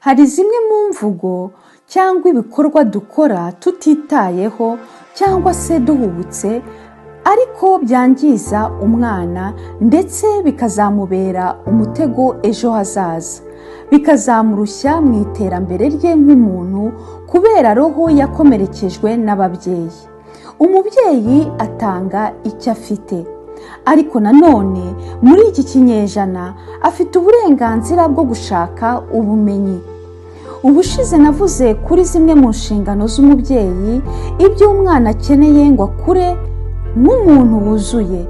Hari zimwe mu mvugo cyangwa ibikorwa dukora tutitayeho cyangwa se duhubutse, ariko byangiza umwana ndetse bikazamubera umutego ejo hazaza, bikazamurushya mu iterambere rye nk'umuntu kubera roho yakomerekejwe n'ababyeyi. Umubyeyi atanga icyo afite, ariko nanone muri iki kinyejana afite uburenganzira bwo gushaka ubumenyi. Ubushize navuze kuri zimwe mu nshingano z'umubyeyi, ibyo umwana akeneye ngo akure nk'umuntu wuzuye.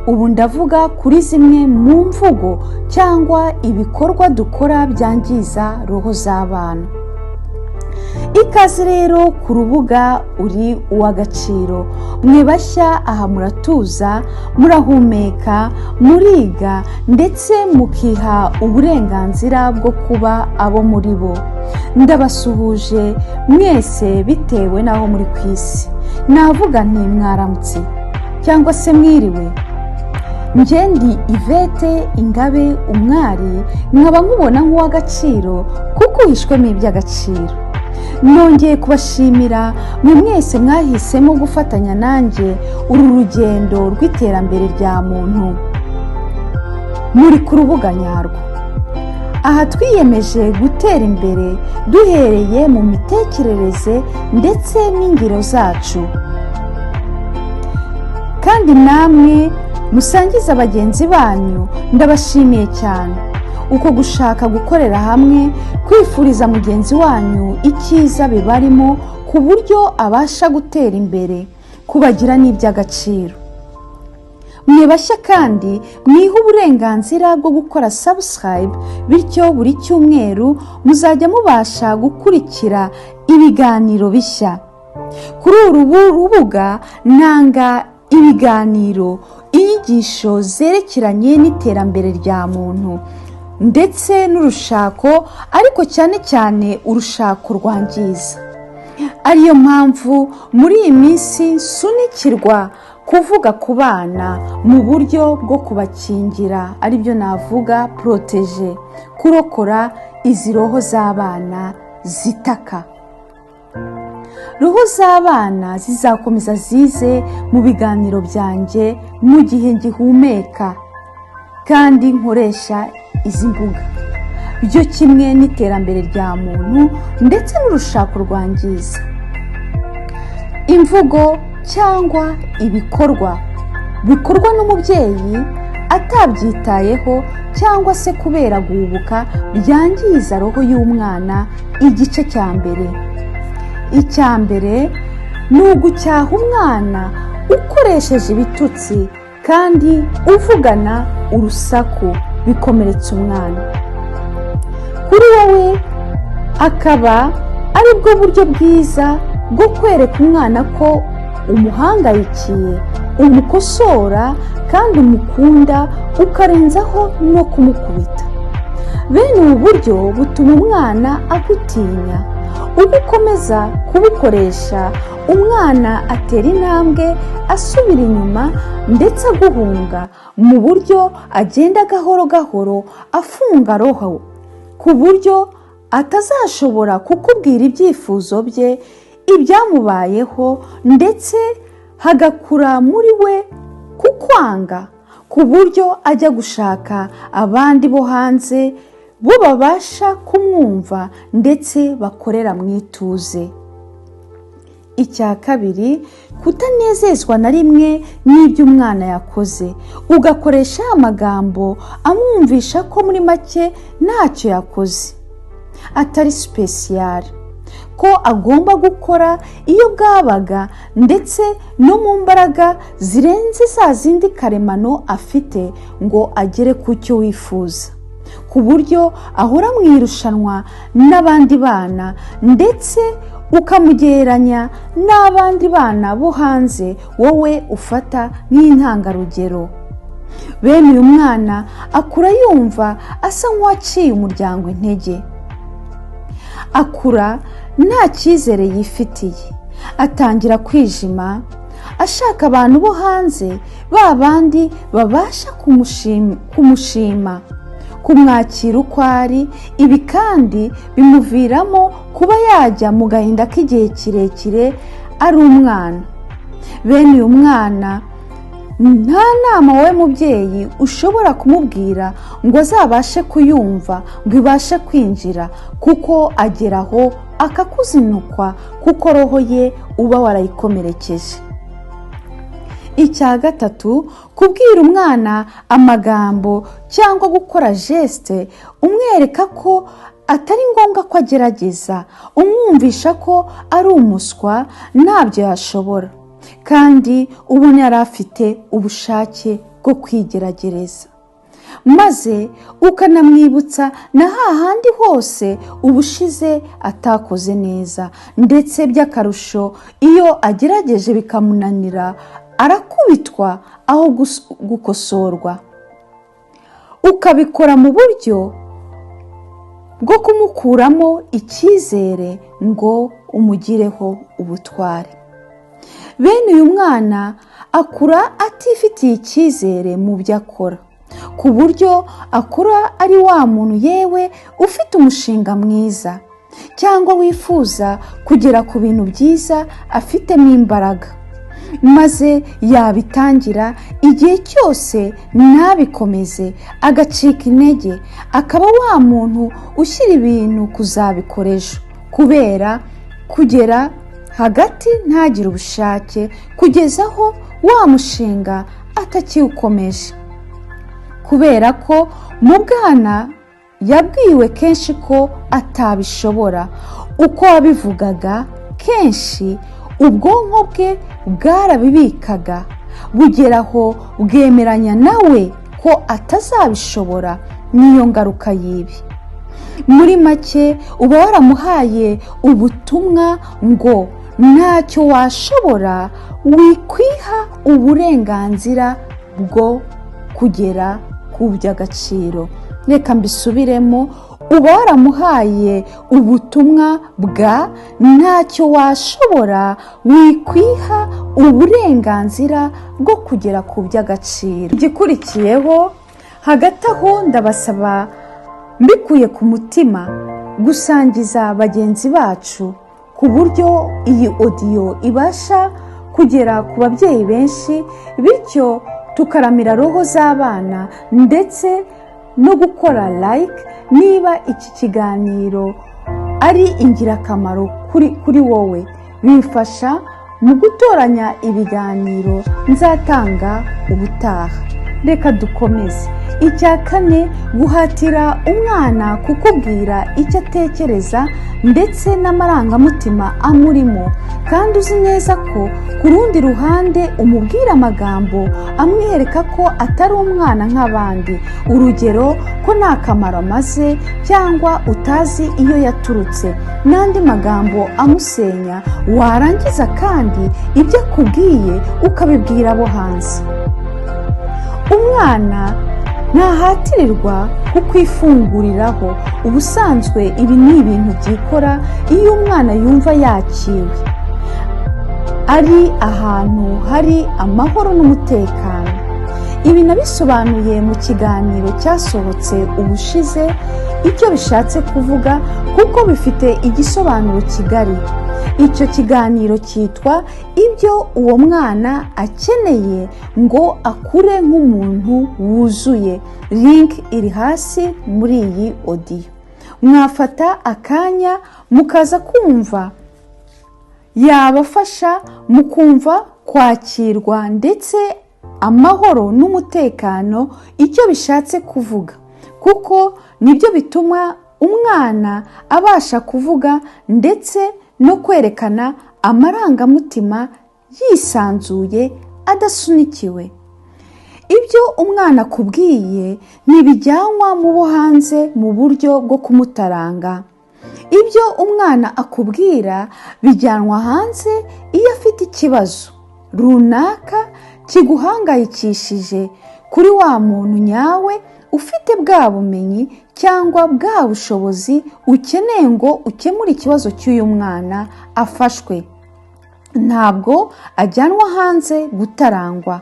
Ubu ndavuga kuri zimwe mu mvugo cyangwa ibikorwa dukora byangiza roho z'abana. Ikaze rero ku rubuga Uri Uw'Agaciro. Mwe bashya aha, muratuza, murahumeka, muriga ndetse mukiha uburenganzira bwo kuba abo muri bo. Ndabasuhuje mwese bitewe n'aho muri ku isi. Navuga nti mwaramutse cyangwa se mwiriwe. Njye ndi Yvette Ingabe Umwari, nkaba nkubona nk'uw'agaciro kuko uhishwemo iby'agaciro. Nongeye kubashimira mwe mwese mwahisemo gufatanya nanjye uru rugendo rw'iterambere rya muntu. Muri ku rubuga nyarwo. Aha twiyemeje gutera imbere duhereye mu mitekerereze ndetse n'ingiro zacu. Kandi namwe musangiza bagenzi banyu, ndabashimiye cyane. Uko gushaka gukorera hamwe, kwifuriza mugenzi wanyu icyiza bibarimo ku buryo abasha gutera imbere, kubagira n'iby'agaciro. Mwe bashya kandi mwiha uburenganzira bwo gukora subscribe, bityo buri cyumweru muzajya mubasha gukurikira ibiganiro bishya. Kuri uru rubuga ntanga ibiganiro, inyigisho zerekeranye n'iterambere rya muntu ndetse n'urushako, ariko cyane cyane urushako rwangiza, ariyo mpamvu muri iyi minsi nsunikirwa kuvuga ku bana mu buryo bwo kubakingira, aribyo navuga protéger, kurokora izi roho z'abana zitaka. Roho z'abana zizakomeza zize mu biganiro byanjye mu gihe ngihumeka kandi nkoresha izi mbuga, byo kimwe n'iterambere rya muntu ndetse n'urushako rwangiza. Imvugo cyangwa ibikorwa bikorwa n'umubyeyi atabyitayeho cyangwa se kubera guhubuka byangiza roho y'umwana. Igice cya mbere: icya mbere ni ugucyaha umwana ukoresheje ibitutsi kandi uvugana urusaku, bikomeretsa umwana. Kuri wowe akaba ari bwo buryo bwiza bwo kwereka umwana ko umuhangayikiye, umukosora kandi umukunda, ukarenzaho no kumukubita. Bene ubu buryo butuma umwana agutinya. Uko ukomeza kubukoresha, umwana atera intambwe asubira inyuma ndetse aguhunga, mu buryo agenda gahoro gahoro afunga roho, ku buryo atazashobora kukubwira ibyifuzo bye, ibyamubayeho, ndetse hagakura muri we kukwanga, ku buryo ajya gushaka abandi bo hanze bo babasha kumwumva ndetse bakorera mu ituze. Icya kabiri, kutanezezwa na rimwe n'ibyo umwana yakoze, ugakoresha amagambo amwumvisha ko muri make ntacyo yakoze, atari spécial, ko agomba gukora iyo bwabaga ndetse no mu mbaraga zirenze za zindi karemano afite ngo agere ku cyo wifuza, ku buryo ahora mu irushanwa n'abandi bana, ndetse ukamugereranya n'abandi bana bo hanze wowe ufata nk'intangarugero. Bene uyu mwana akura yumva asa nk'uwaciye umuryango intege, akura nta cyizere yifitiye, atangira kwijima, ashaka abantu bo hanze, ba bandi babasha kumushima, Kumwakira uko ari. Ibi kandi bimuviramo kuba yajya mu gahinda k'igihe kirekire ari umwana. Bene uyu mwana nta nama wowe mubyeyi ushobora kumubwira ngo azabashe kuyumva, ngo ibashe kwinjira, kuko agera aho akakuzinukwa, kuko roho ye uba warayikomerekeje. Icya gatatu, kubwira umwana amagambo cyangwa gukora geste umwereka ko atari ngombwa ko agerageza, umwumvisha ko ari umuswa, ntabyo yashobora, kandi ubona yari afite ubushake bwo kwigeragereza, maze ukanamwibutsa na hahandi hose ubushize atakoze neza. Ndetse by'akarusho, iyo agerageje bikamunanira, arakubitwa aho gukosorwa. Ukabikora mu buryo bwo kumukuramo icyizere ngo umugireho ubutware. Bene uyu mwana akura atifitiye icyizere mu byo akora, ku buryo akura ari wa muntu yewe ufite umushinga mwiza cyangwa wifuza kugera ku bintu byiza afitemo imbaraga, maze yabitangira igihe cyose ntabikomeze, agacika intege, akaba wa muntu ushyira ibintu kuzabikora ejo, kubera kugera hagati ntagire ubushake, kugeza aho wa mushinga atakiwukomeje, kubera ko mu bwana yabwiwe kenshi ko atabishobora. Uko wabivugaga kenshi, ubwonko bwe bwarabibikaga, bugera aho bwemeranya nawe ko atazabishobora. Niyo ngaruka y'ibi. Muri make, uba waramuhaye ubutumwa ngo ntacyo washobora, wikwiha uburenganzira bwo kugera ku by'agaciro. Reka mbisubiremo: uba waramuhaye ubutumwa bwa ntacyo washobora, wikwiha uburenganzira bwo kugera ku by'agaciro. Igikurikiyeho, hagati aho, ndabasaba mbikuye ku mutima gusangiza bagenzi bacu, ku buryo iyi audio ibasha kugera ku babyeyi benshi, bityo tukaramira roho z'abana, ndetse no gukora like niba iki kiganiro ari ingirakamaro kuri wowe. Bifasha mu gutoranya ibiganiro nzatanga ubutaha. Reka dukomeze. Icya kane, guhatira umwana kukubwira icyo atekereza ndetse n'amarangamutima amurimo, kandi uzi neza ko ku rundi ruhande umubwira amagambo amwereka ko atari umwana nk'abandi, urugero ko nta kamaro amaze cyangwa utazi iyo yaturutse, n'andi magambo amusenya, warangiza kandi ibyo akubwiye ukabibwira abo hanze. Umwana ntahatirirwa kukwifunguriraho. Ubusanzwe ibi ni ibintu byikora iyo umwana yumva yakiwe, ari ahantu hari amahoro n'umutekano. Ibi nabisobanuye mu kiganiro cyasohotse ubushize icyo bishatse kuvuga, kuko bifite igisobanuro kigari. Icyo kiganiro cyitwa "Ibyo uwo mwana akeneye ngo akure nk'umuntu wuzuye". Link iri hasi muri iyi audio. Mwafata akanya mukaza kumva, yabafasha mu kumva kwakirwa ndetse amahoro n'umutekano icyo bishatse kuvuga, kuko nibyo bituma umwana abasha kuvuga ndetse no kwerekana amarangamutima yisanzuye, adasunikiwe. Ibyo umwana akubwiye ntibijyanwa mu bo hanze mu buryo bwo kumutaranga. Ibyo umwana akubwira bijyanwa hanze iyo afite ikibazo runaka kiguhangayikishije, kuri wa muntu nyawe ufite bwa bumenyi cyangwa bwa bushobozi ukeneye ngo ukemure ikibazo cy'uyu mwana afashwe. Ntabwo ajyanwa hanze gutarangwa.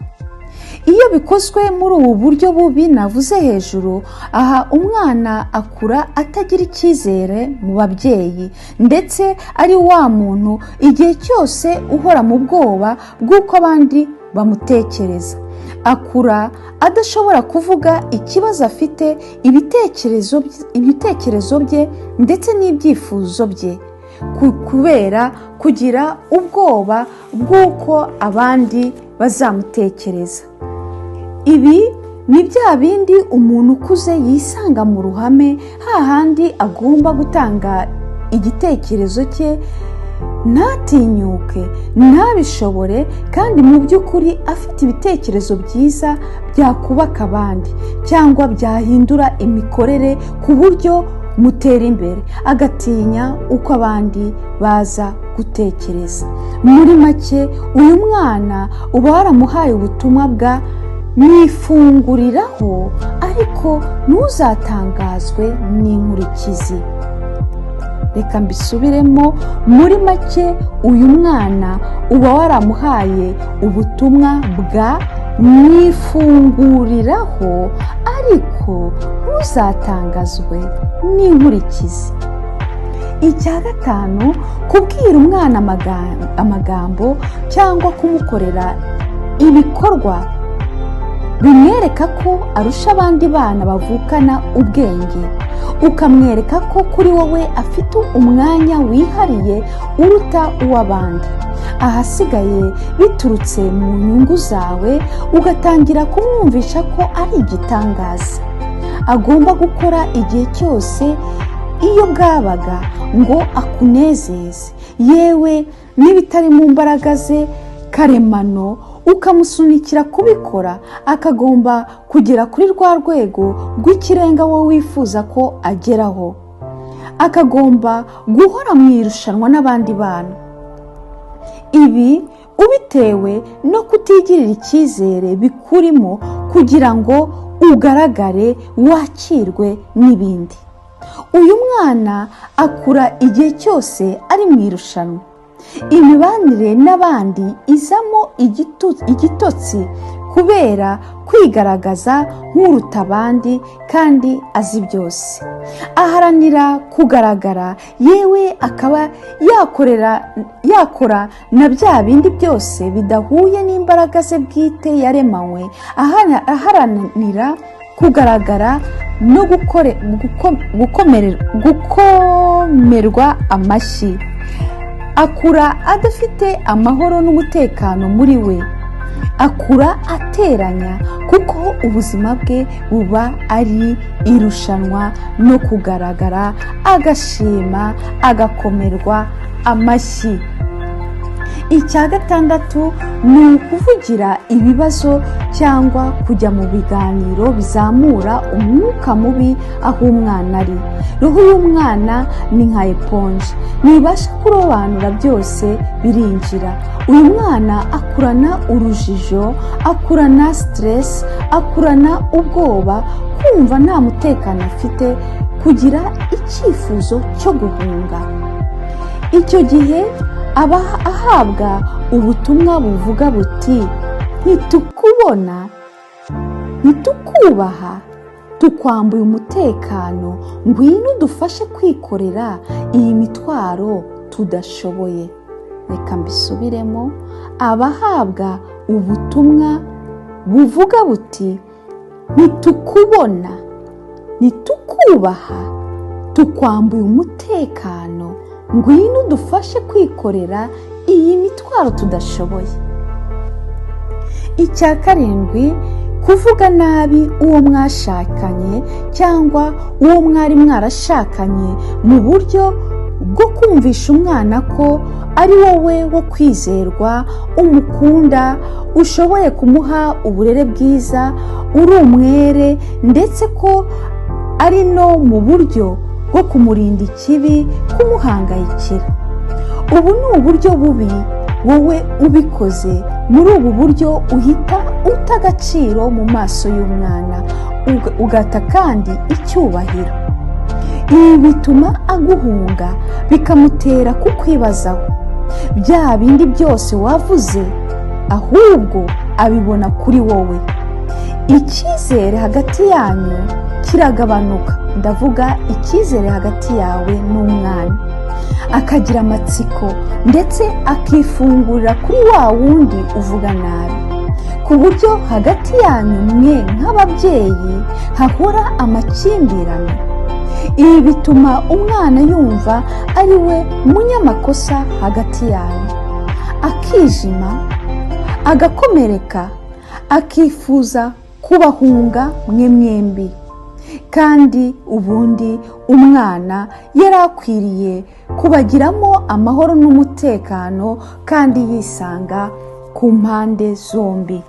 Iyo bikozwe muri ubu buryo bubi navuze hejuru aha, umwana akura atagira icyizere mu babyeyi, ndetse ari wa muntu igihe cyose uhora mu bwoba bw'uko abandi bamutekereza. Akura adashobora kuvuga ikibazo afite, ibitekerezo bye ndetse n'ibyifuzo bye, kubera kugira ubwoba bw'uko abandi bazamutekereza. Ibi ni bya bindi umuntu ukuze yisanga mu ruhame, hahandi agomba gutanga igitekerezo cye ntatinyuke, ntabishobore, kandi mu by'ukuri afite ibitekerezo byiza byakubaka abandi cyangwa byahindura imikorere ku buryo mutera imbere, agatinya uko abandi baza gutekereza. Muri make, uyu mwana uba waramuhaye ubutumwa bwa "Mwifunguriraho, ariko ntuzatangazwe n'inkurikizi." Reka mbisubiremo. Muri make, uyu mwana uba waramuhaye ubutumwa bwa "Mwifunguriraho, ariko ntuzatangazwe n'inkurikizi." Icya gatanu, kubwira umwana amagambo cyangwa kumukorera ibikorwa bimwereka ko arusha abandi bana bavukana ubwenge, ukamwereka ko kuri wowe afite umwanya wihariye uruta uw'abandi, ahasigaye biturutse mu nyungu zawe, ugatangira kumwumvisha ko ari igitangaza, agomba gukora igihe cyose iyo bwabaga ngo akunezeze, yewe n'ibitari mu mbaraga ze karemano ukamusunikira kubikora, akagomba kugera kuri rwa rwego rw'ikirenga wowe wifuza ko ageraho, akagomba guhora mu irushanwa n'abandi bana. Ibi ubitewe no kutigirira icyizere bikurimo kugira ngo ugaragare, wakirwe n'ibindi. Uyu mwana akura igihe cyose ari mu irushanwa. Imibanire n'abandi izamo igitotsi kubera kwigaragaza nk'uruta abandi kandi azi byose. Aharanira kugaragara, yewe akaba yakorera, yakora na bya bindi byose bidahuye n'imbaraga ze bwite yaremanywe, aharanira kugaragara no gukomerwa amashyi. Akura adafite amahoro n'umutekano muri we. Akura ateranya kuko ubuzima bwe buba ari irushanwa no kugaragara, agashima, agakomerwa amashyi. Icya gatandatu ni ukuvugira ibibazo cyangwa kujya mu biganiro bizamura umwuka mubi aho umwana ari. Roho y'umwana ni nka éponge, ntibasha kurobanura, byose birinjira. Uyu mwana akurana urujijo, akurana stress, akurana ubwoba, kumva nta mutekano afite, kugira icyifuzo cyo guhunga. Icyo gihe aba ahabwa ubutumwa buvuga buti: "Ntitukubona, ntitukubaha, tukwambuye umutekano, ngwino udufashe kwikorera iyi mitwaro tudashoboye." Reka mbisubiremo. Abahabwa ubutumwa buvuga buti: "Ntitukubona, ntitukubaha, tukwambuye umutekano, ngwino udufashe kwikorera iyi mitwaro tudashoboye." Icya karindwi, kuvuga nabi uwo mwashakanye cyangwa uwo mwari mwarashakanye mu buryo bwo kumvisha umwana ko ari wowe wo kwizerwa, umukunda, ushoboye kumuha uburere bwiza, uri umwere, ndetse ko ari no mu buryo bwo kumurinda ikibi, kumuhangayikira. Ubu ni uburyo bubi. Wowe ubikoze muri ubu buryo uhita uta agaciro mu maso y'umwana, ugata kandi icyubahiro. Ibi bituma aguhunga, bikamutera kukwibazaho bya bindi byose wavuze, ahubwo Abibona kuri wowe. Icyizere hagati yanyu kiragabanuka, ndavuga icyizere hagati yawe n'umwana. Akagira amatsiko ndetse akifungurira kuri wa wundi uvuga nabi, ku buryo hagati yanyu mwe nk'ababyeyi hahora amakimbirane. Ibi bituma umwana yumva ari we munyamakosa hagati yanyu, akijima, agakomereka, akifuza kubahunga mwe mwembi. Kandi ubundi umwana yari akwiriye kubagiramo amahoro n'umutekano kandi yisanga ku mpande zombi.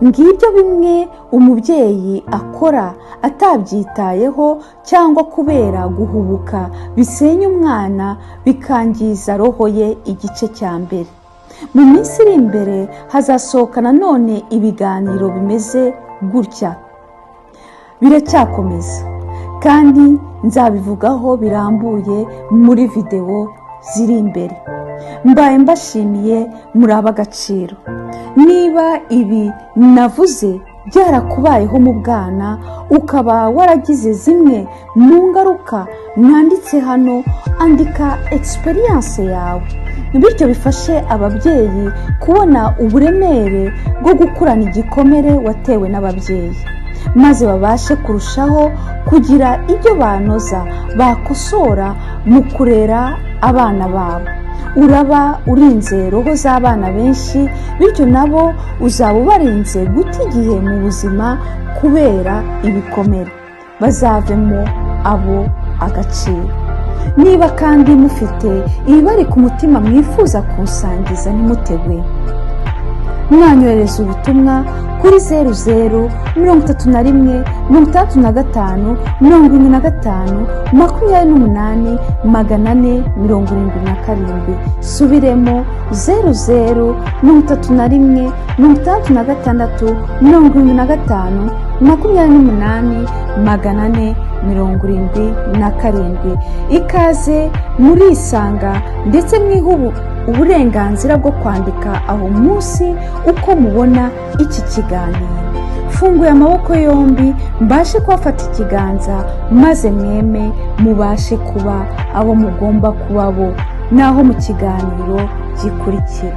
Ngibyo bimwe umubyeyi akora atabyitayeho cyangwa kubera guhubuka bisenya umwana, bikangiza roho ye. Igice cya mbere. Mu minsi iri imbere hazasohoka nanone ibiganiro bimeze gutya, biracyakomeza, kandi nzabivugaho birambuye muri videwo ziri imbere. Mbaye mbashimiye, muri ab'agaciro. Niba ibi navuze byarakubayeho mu bwana, ukaba waragize zimwe mu ngaruka mwanditse hano, andika experience yawe, bityo bifashe ababyeyi kubona uburemere bwo gukurana igikomere watewe n'ababyeyi, maze babashe kurushaho kugira ibyo banoza, bakosora mu kurera abana babo. Uraba urinze roho z'abana benshi, bityo nabo uzaba ubarinze guta igihe mu buzima kubera ibikomere, bazavemo abo agaciro. Niba kandi mufite ibibari ku mutima mwifuza kusangiza, ntimutegwe, mwanyohereza ubutumwa kuri 0031 65 75 28 477. Subiremo: 0031 66 75 28 477. Ikaze, murisanga, ndetse mwihe uburenganzira bwo kwandika aho munsi uko mubona iki kiganiro. Funguye amaboko yombi mbashe kubafata ikiganza, maze mweme mubashe kuba abo mugomba kuba bo. Naho mu kiganiro gikurikira.